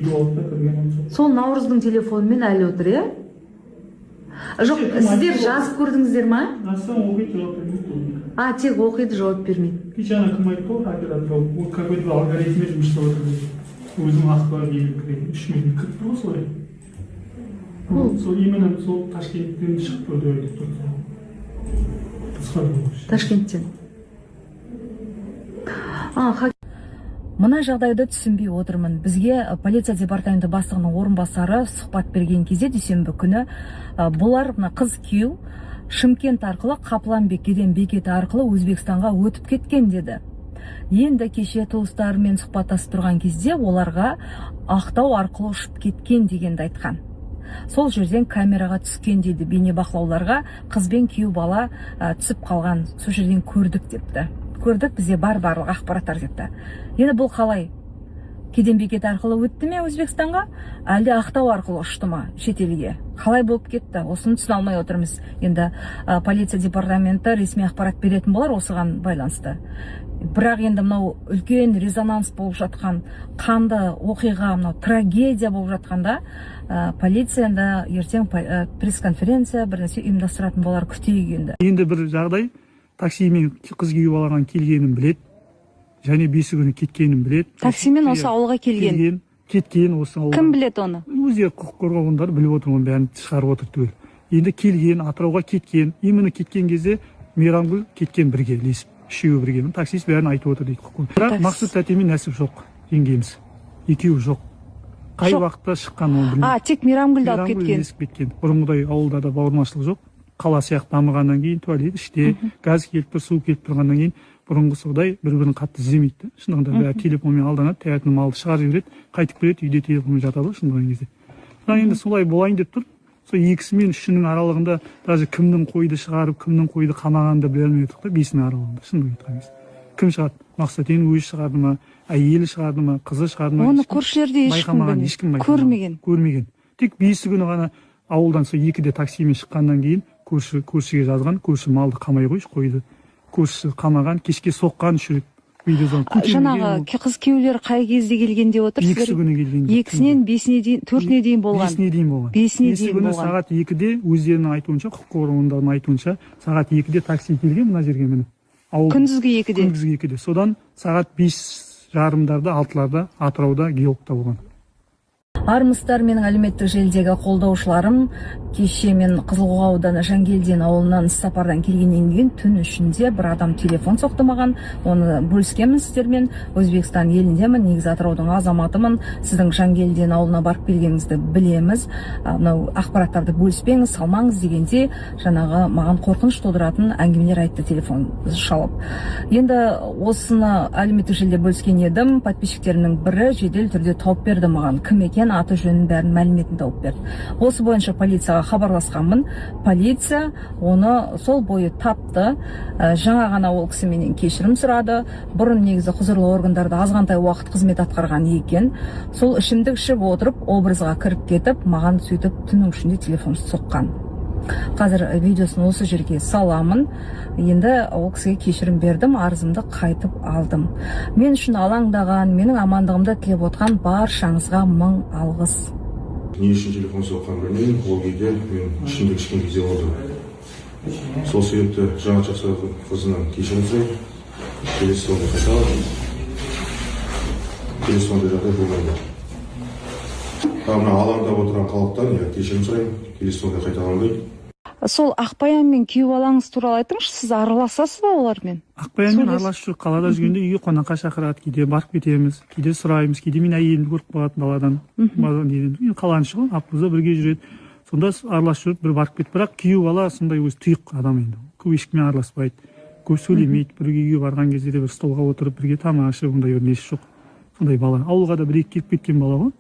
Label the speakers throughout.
Speaker 1: Геологта кірген ол сол.
Speaker 2: Сол Наурыздың телефонымен әлі отыр, иә? Жоқ,
Speaker 1: Кім
Speaker 2: сіздер
Speaker 1: айтты?
Speaker 2: жазып көрдіңіздер ма?
Speaker 1: Жазсаң, оқиды, жауап бермейді ол.
Speaker 2: А, тек оқиды, жауап бермейді.
Speaker 1: Кеше ана кім айтты ғой, оператор, ол какой-то бір алгоритммен жұмыс жасап отыр дейді. Өзінің ақтауға кірген 3 минут кіріп тұр ғой солай. Сол именно сол Ташкенттен шығып тұр деп айтып тұр сол. Қысқа жауап.
Speaker 2: Ташкенттен. А, мына жағдайды түсінбей отырмын. Бізге полиция департаменті бастығының орынбасары сұхбат берген кезде, дүйсенбі күні, бұлар, мына қыз күйеу, Шымкент арқылы, Қапланбек кеден бекеті арқылы Өзбекстанға өтіп кеткен деді. Енді кеше туыстарымен сұхбаттасып тұрған кезде оларға Ақтау арқылы ұшып кеткен дегенді айтқан. Сол жерден камераға түскен дейді, бейнебақылауларға қыз бен күйеу бала түсіп қалған, сол жерден көрдік депті. Көрдік, бізде бар барлық ақпараттар депті. Енді бұл қалай? Кеден бекеті арқылы өтті ме Өзбекстанға, әлде Ақтау арқылы ұшты ма шетелге? Қалай болып кетті, осыны түсіне алмай отырмыз. Енді полиция департаменті ресми ақпарат беретін болар осыған байланысты. Бірақ енді мынау үлкен резонанс болып жатқан қанды оқиға, мынау трагедия болып жатқанда, полиция енді ертең пресс-конференция, бір нәрсе ұйымдастыратын болар, күтейік енді.
Speaker 1: Енді бір жағдай: таксимен қыз күйеу балаған келгенін біледі және бесі күні кеткенін біледі.
Speaker 3: Таксимен осы
Speaker 1: Иә,
Speaker 3: ауылға келген.
Speaker 1: Келген, кеткен осы ауылға.
Speaker 3: Кім біледі оны?
Speaker 1: Өздері, құқық қорғау орындары біліп отыр, оның бәрін шығарып отыр түгел. Енді келген, Атырауға кеткен, именно кеткен кезде Мейрамгүл кеткен бірге ілесіп, үшеуі бірге. Міне, таксист бәрін айтып отыр дейді құқық қорғау. Бірақ Мақсұт тәте мен Нәсіп жоқ, жеңгеміз екеуі жоқ. Қай
Speaker 3: Жоқ.
Speaker 1: уақытта шыққанын оны білмеймін.
Speaker 3: А, тек Мейрамгүлді алып
Speaker 1: Мейрамгүл
Speaker 3: кеткен.
Speaker 1: ілесіп кеткен. Бұрынғыдай ауылда да бауырмашылық жоқ, қала сияқты дамығаннан кейін, туалет іште, газ келіп тұр, су келіп тұрғаннан кейін бұрынғысыдай бір бірін қатты іздемейді да. Шындығында, бәрі телефонмен алданады, таңертең малды шығарып жібереді, қайтып келеді, үйде телефонмен жатады ғой шындаған кезде. Бірақ енді солай болайын деп тұр. Сол екісі мен үшінің аралығында даже кімнің қойды шығарып, кімнің қойды қамағанын да біле алмай отырмық та. Бесінің аралығында, шындығын айтқан кезде, кім шығарды? Мақсат енді өзі шығарды ма, әйелі шығарды ма, қызы шығарды ма?
Speaker 3: Оны
Speaker 1: Ешкім
Speaker 3: көршілер де ешкім
Speaker 1: байқамаған.
Speaker 3: білмейді.
Speaker 1: Ешкім байқамаған.
Speaker 3: Көрмеген.
Speaker 1: Көрмеген. Тек бесі күні ғана ауылдан сол 2-де таксимен шыққаннан кейін көрші, көршіге жазған көрші: «Малды қамай қойшы, қойды». Көршісі қамаған, кешке соққан үш рет, видеодан көтермеген.
Speaker 3: Жаңағы
Speaker 1: Ол.
Speaker 3: қыз күйеулер қай кезде келген деп отырсыздар?
Speaker 1: Екісі күні келген.
Speaker 3: Екісінен бесіне дейін, төртіне дейін болған.
Speaker 1: Бесіне дейін болған.
Speaker 3: Бесіне
Speaker 1: Бесі
Speaker 3: дейін
Speaker 1: күні
Speaker 3: болған.
Speaker 1: сағат 2-де, өздерінің айтуынша, құқық қорғау орындарының айтуынша, сағат 2-де такси келген мына жерге, міне, ауыл.
Speaker 3: Күндізгі 2-де.
Speaker 1: Күндізгі 2-де. Содан сағат 5:30-дарда, 6-ларда Атырауда геологта болған.
Speaker 2: Армысыздар, менің әлеуметтік желідегі қолдаушыларым! Кеше мен Қызылқоға ауданы Жангелдин ауылынан іс сапардан келгеннен кейін түн ішінде бір адам телефон соқты маған. Оны бөліскенмін сіздермен. «Өзбекстан еліндемін, негізі Атыраудың азаматымын, сіздің Жангелдин ауылына барып келгеніңізді білеміз. Мынау ақпараттарды бөліспеңіз, салмаңыз» дегенде, жаңағы маған қорқыныш тудыратын әңгімелер айтты телефон шалып. Енді осыны әлеуметтік желіде бөліскен едім. Подписчиктерімнің бірі жедел түрде тауып берді маған, кім екен, аты жөнін, бәрін, мәліметін тауып берді. Осы бойынша полицияға хабарласқанмын. Полиция оны сол бойы тапты. Жаңа ғана ол кісі менен кешірім сұрады. Бұрын негізі құзырлы органдарда азғантай уақыт қызмет атқарған екен. Сол ішімдік ішіп отырып, образға кіріп кетіп, маған сөйтіп түннің ішінде телефон соққан. Қазір видеосын осы жерге саламын. Енді ол кісіге кешірім бердім, арызымды қайтып алдым. Мен үшін алаңдаған, менің амандығымды тілеп отқан баршаңызға мың алғыс.
Speaker 4: Не үшін телефон соққанын білмеймін. Ол кезде мен ішімдік ішкен кезде болды. Сол себепті Жанат Жақсықызынан кешірім сұраймын. Келесі сондай қайталамын, келесі сондай жағдай болмайды. А мына алаңдап отырған халықтан, иә, кешірім сұраймын. Келесі сондай қайталанбайды.
Speaker 3: Сол Ақбаян мен күйеу балаңыз туралы айтыңызшы, сіз араласасыз ба олармен?
Speaker 1: Ақбаянмен
Speaker 3: Сөйлес-
Speaker 1: араласып жүр. Қалада жүргенде үйге қонаққа шақырады, кейде барып кетеміз, кейде сұраймыз, кейде мен әйелімді көріп қалады даладан. Базар неден, енді қаланың іші ғой, автобуста бірге жүреді. Сонда араласып жүріп, бір барып кетті. Бірақ күйеу бала сондай өзі тұйық адам енді, көп ешкіммен араласпайды, көп сөйлемейді. Бірге үйге барған кезде де бір столға отырып, бірге тамақ ішіп, ондай бір несі жоқ сондай бала. Ауылға да бір екі келіп кеткен бала ғой.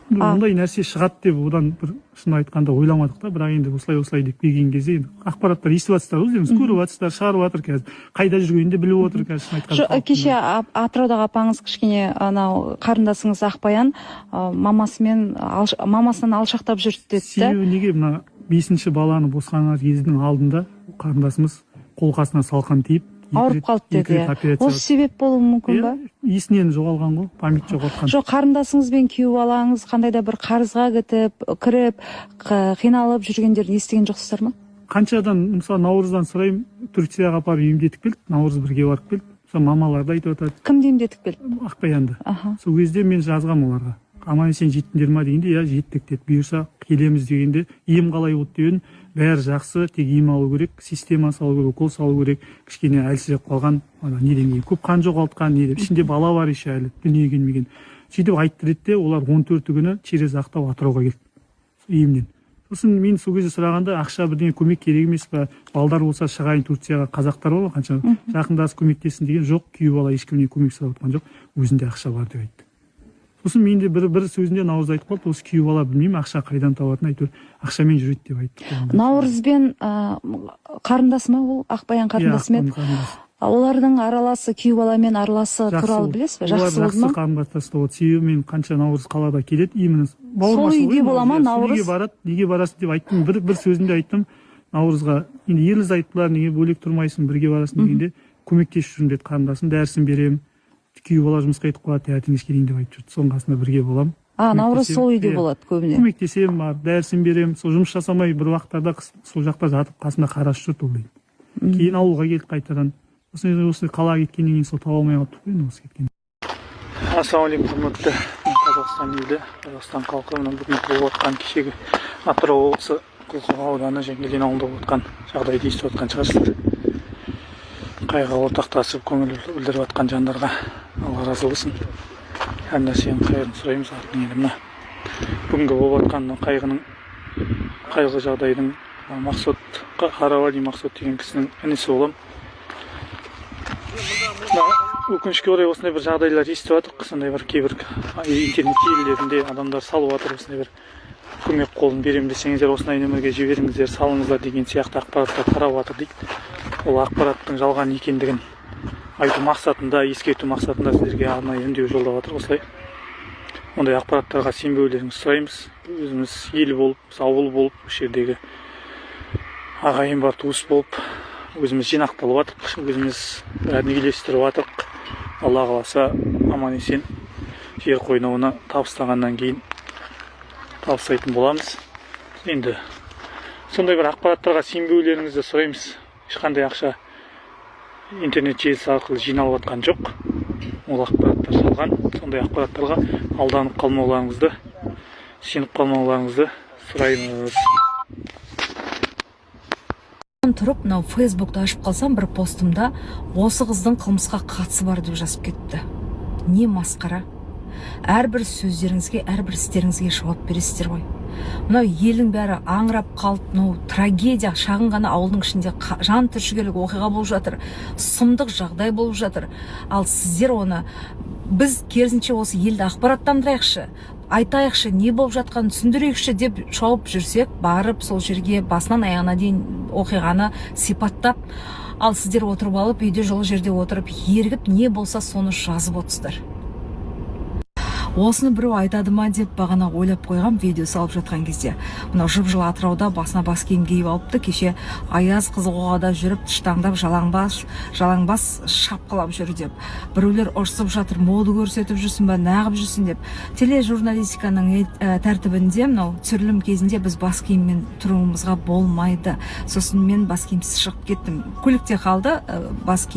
Speaker 1: Енді ондай нәрсе шығады деп одан бір, шын айтқанда, ойламадық та. Бірақ енді осылай осылай деп келген кезде, енді ақпараттар естіп жатсыздар ғой, өздеріңіз көріп жатсыздар, шығарып жатыр қазір, қайда жүргенін де біліп отыр қазір, шын айтқанда, халықтың
Speaker 3: Кеше
Speaker 1: бәрі.
Speaker 3: Атыраудағы апаңыз, кішкене анау қарындасыңыз Ақбаян мамасымен мамасынан алшақтап жүрді деді да.
Speaker 1: Себебі неге? Мына бесінші баланы босанған кездің алдында қарындасымыз қолқасына салқын тиіп, Екі
Speaker 3: Ауырып
Speaker 1: рет-
Speaker 3: қалды
Speaker 1: екі
Speaker 3: деді,
Speaker 1: рет
Speaker 3: иә.
Speaker 1: операция.
Speaker 3: Осы себеп болуы мүмкін ба?
Speaker 1: Иә, есінен жоғалған ғой, память жоғалтқан.
Speaker 3: Жоқ, қарындасыңыз бен күйеу балаңыз қандай да бір қарызға кіріп, қиналып жүргендерін естіген жоқсыздар ма?
Speaker 1: Қаншадан, мысалы, Наурыздан сұраймын, Турцияға апарып емдетіп келді, Наурыз бірге барып келді. Мысалы, мамалар да айтып жатады.
Speaker 3: Кімді емдетіп келді?
Speaker 1: Ақбаянды. Сол кезде мен жазғанмын оларға, аман есен жеттіңдер ма дегенде, иә, жеттік деді, бұйырса келеміз дегенде, ем қалай болды деп едім, бәрі жақсы, тек ем алу керек, система салу керек, укол салу керек, кішкене әлсіреп қалған ана неден кейін, көп қан жоғалтқан не деп, ішінде бала бар еще, әлі дүниеге келмеген, сөйтіп айтты деді де, олар 14-і күні через Ақтау Атырауға келді емнен. Сосын мен сол кезде сұрағанда, ақша бірдеңе көмек керек емес па, балдар болса шығайын Турцияға, қазақтар бар ғой қанша, жақындасып көмектессін деген, жоқ, күйеу бала ешкімнен көмек сұрап жатқан жоқ, өзінде ақша бар деп айтты. Сосын мен де бір сөзінде Наурыз айтып қалды, осы күйеу бала білмеймін ақша қайдан табатынын, әйтеуір ақшамен жүреді деп айтты.
Speaker 3: Наурыз бен қарындасы ма ол, Ақбаян қарындасы ма
Speaker 1: Иә,
Speaker 3: еді?
Speaker 1: Ақбаян қарындасы.
Speaker 3: Олардың араласы, күйеу баламен араласы
Speaker 1: Жақсы
Speaker 3: туралы
Speaker 1: болды.
Speaker 3: білесіз бе?
Speaker 1: Олар
Speaker 3: Жақсы болды
Speaker 1: жақсы
Speaker 3: ма?
Speaker 1: қарым қатынаста болды, себебі мен қанша Наурыз қалада келеді именно бауырмашыл
Speaker 3: Сол үйде
Speaker 1: ғой
Speaker 3: бола ма
Speaker 1: Наурыз, иә, сол
Speaker 3: Наурыз?
Speaker 1: үйге барады. Неге барасың деп айттым, бір сөзінде айттым Наурызға, енді ерлі зайыптылар неге бөлек тұрмайсың, бірге барасың дегенде, көмектесіп жүрмін деді, қарындасым, дәрісін беремін, күйеу бала жұмысқа кетіп қалады, таңертең кешке дейін деп айтып жүрді, соның қасында бірге боламын.
Speaker 3: А, Наурыз
Speaker 1: Көмектесемін.
Speaker 3: сол үйде
Speaker 1: Иә.
Speaker 3: болады көбіне.
Speaker 1: Көмектесемін, барып дәрісін беремін, сол жұмыс жасамай бір уақыттарда сол жақта жатып қасында қарасып жүрді ол дейді. Кейін ауылға келді қайтадан, сосын осы қалаға кеткеннен кейін сол таба алмай қалыптық қой енді осы кеткен. Ассалаумағалейкум, құрметті Қазақстан елі, Қазақстан халқы! Мына бүгін болып жатқан, кешегі Атырау облысы Қызылқоға ауданы Жангелдин ауылында болып жатқан жағдайды естіп жатқан шығарсыздар. Қайғыға ортақтасып, көңіл білдіріп жатқан жандарға Алла разы болсын, әр нәрсенің қайырын сұраймыз. Артынан енді мына бүгінгі болып жатқан мына қайғының, қайғылы жағдайдың, мына Мақсұт Қарабали, Мақсұт деген кісінің інісі боламын. Мына өкінішке орай осындай бір жағдайлар естіп жатырмық, сондай бір кейбір интернет желілерінде адамдар салып жатыр, осындай бір көмек қолын беремін десеңіздер, осындай нөмірге жіберіңіздер, салыңыздар деген сияқты ақпараттар тарап жатыр дейді. Ол ақпараттың жалған екендігін айту мақсатында, ескерту мақсатында сіздерге арнайы үндеу жолдап жатыр. Осылай ондай ақпараттарға сенбеулеріңізді сұраймыз. Өзіміз ел болып, біз ауыл болып, осы жердегі ағайын бар, туыс болып, өзіміз жинақталып жатырмық, өзіміз бәрін үйлестіріп жатырмық. Алла қаласа, аман есен жер қойнауына табыстағаннан кейін табыстайтын боламыз. Енді сондай бір ақпараттарға сенбеулеріңізді сұраймыз. Ешқандай ақша интернет желісі арқылы жиналып жатқан жоқ, ол ақпараттар жалған. Сондай ақпараттарға алданып қалмауларыңызды, сеніп қалмауларыңызды сұраймыз.
Speaker 2: Тұрып мынау Фейсбукты ашып қалсам, бір постымда осы қыздың қылмысқа қатысы бар деп жазып кетті. Не масқара! Әрбір сөздеріңізге, әрбір істеріңізге жауап бересіздер ғой. Мынау елдің бәрі аңырап қалды. Мынау трагедия, шағын ғана ауылдың ішінде жан түршігерлік оқиға болып жатыр, сұмдық жағдай болып жатыр. Ал сіздер оны, біз керісінше осы елді ақпараттандырайықшы, айтайықшы, не болып жатқанын түсіндірейікші деп шауып жүрсек, барып сол жерге басынан аяғына дейін оқиғаны сипаттап, ал сіздер отырып алып үйде, жылы жерде отырып, ерігіп, не болса соны жазып отырсыздар. Осыны біреу айтады ма деп бағана ойлап қойғам видео салып жатқан кезде. Мынау жып жылы Атырауда басына бас киім киіп алыпты, кеше аяз Қызылқоғада жүріп, тыштаңдап, жалаңбас шапқылап жүр деп біреулер ұрсып жатыр, мода көрсетіп жүрсің ба, нағып жүрсің деп. Тележурналистиканың тәртібінде мынау түсірілім кезінде біз бас киіммен тұруымызға болмайды. Сосын мен бас киімсіз шығып кеттім, көлікте қалды бас киім.